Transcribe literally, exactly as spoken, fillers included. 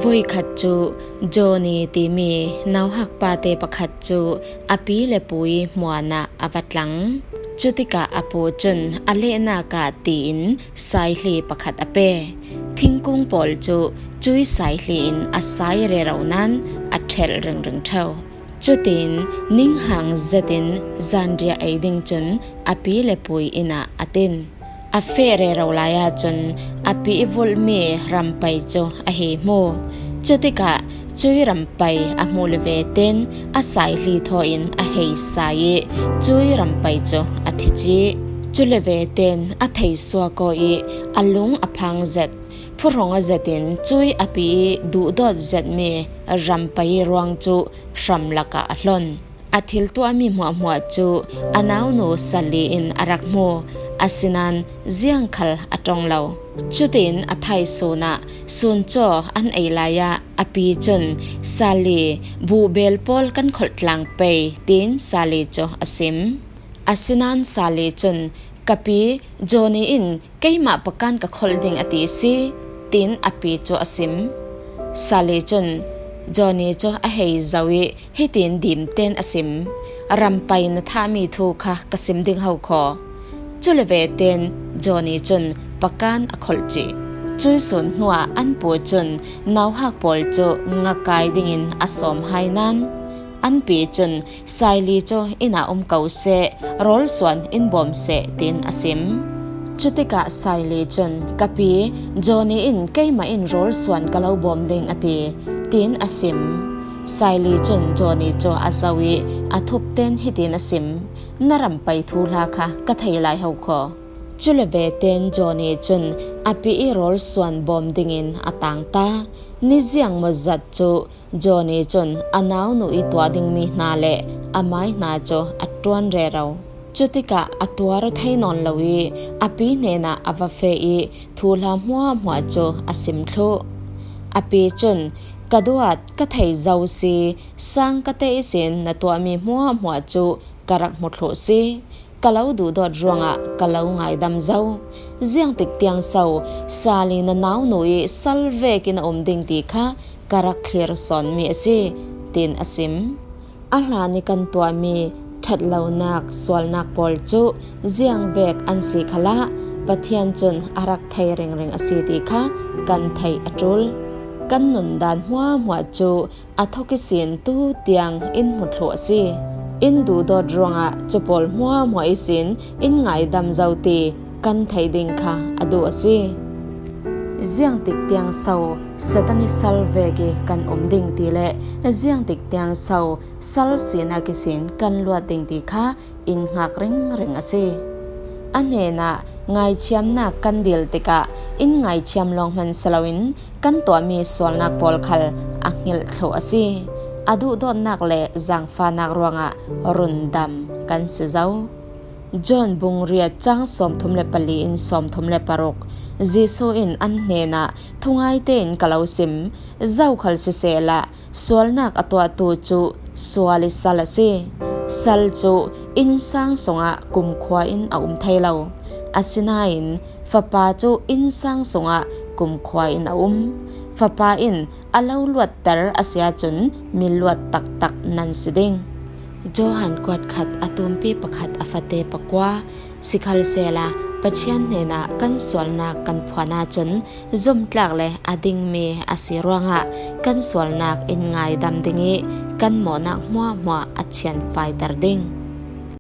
Voikhat cu Johnny timi nauhak pate pakhat cu a pi le pu i hmuanah a va tlang. Cutikah a pu cun a lehnak ah tiin saihli pakhat a pe. Thingkung pawl cu cui saihli in a sai rero nain a ṭhelh ringring ṭheu. Cutin ninghang zetin zanriah ei ding cun a pi le pu inn ah a tin. A feh rero lai ahcun a pi i vulhmi rampai cu a hei hmu. Cutikah cui rampai a hmuh le veten a saihli thaw in a hei sai i cui rampai cu a thi cih. Cu le veten a thei suak aw i a lung a phang zet. Phuhrung a zetin cui a pi i duhdawt zetmi rampai i ruang cu hram lakah a hlon. A thil tuahmi hmuahhmuah cu a naunu Sally in a rak hmu, asinain ziang khal a ṭong lo. Cutin a thaisun ah suncaw an ei lai ah a pi cun, "Sally, buhbel pawl kan kholh tlang pei," tiin Sally cu a sim. Asinain Sally cun, "Ka pi, Johnny in keimah pakan ka kholh ding a ti a si," tiin a pi cu a sim. Sally cun Johnny cu a hei zoh i hitin dim tein a sim, "Rampai na thahmi thu kha ka sim ding ho khaw." Cu le veten Johnny cun pakan a kholh cih. Cui sun hnuah an pu cun nauhak pawl cu ngakai dingin a sawm hai nain, an pi cun, "Sally cu inn ah um ko seh, rawl suan in bawm seh," tiin a sim. Cutikah Sally cun, "Ka pi, Johnny in keimah in rawl suan ka lo bawm ding a ti," tiin a sim. Sally cun Johnny cu a zoh i a thup tein hitin a sim, "Na rampai thuhla kha ka thei lai ho khaw." Cu le veten Johnny cun a pi i rawl suan bawm dingin a tangta. Ni ziang maw zat cu Johnny cun a naunu i tuah dingmi hna le a mai hna cu a ṭuan rero. Cutikah a tuar thei nawn lo i a pi hnenah a va feh i thuhla hmuahhmuah cu a sim thluh. A pi cun, "Ka duat, ka thei zo si, sang ka te ihsin na tuahmi hmuahhmuah cu ka rak hmu thluh si. Ka lo duhdawt ruangah ka lo ngaidam zo. Ziangtik tiang so Sally na naunu i sal vekin a um ding ti kha ka rak thlir sawnmi a si," tiin a sim. A hlan i kan tuahmi ṭhatlonak, sualnak pawl cu ziang vek an si khalah Pathian cun a rak thei ringring a si ti kha kan theih a ṭul. Kan nundan hmuahhmuah cu a thawk ihsin tu tiang in hmu thluh a si. In duhdawt ruangah cu pawl hmuahhmuah ihsin in ngaidam zo ti kan theih ding kha a duh a si. Ziangtik tiang so Satan i sal vek i kan um ding ti le ziangtik tiang so sal sinak ihsin kan luat ding ti kha in hngak ringring a si. A hnenah ngaithiamnak kan dil tikah in ngaithiam lawng hman si loin kan tuahmi sualnak pawl khal a hngilh thluh a si. A duhdawtnak le zaangfahnak ruangah rundam kan si zo. John bung riat cang sawmthum le pali in sawmthum le paruk. Jesuh in an hnenah, "Thungai tein ka lo sim, zokhal sisehla sualnak a tuahtu cu sual i sal a si. Sal cu innsang sungah kumkhua in a um thei lo. Asinain Fapa cu innsang sungah kumkhua in a um. Fapa in a lo luatter a si ahcun mi luat taktak nan si ding." Johan kuat khat a tumpi pakhat a fate pakua. Sikhalsehla Pathian hnenah kan sualnak kan phuan ahcun zumtlak le a dingmi a si ruangah kan sualnak in ngaidam ding i kan mawhnak hmuahhmuah a thianfaiter ding.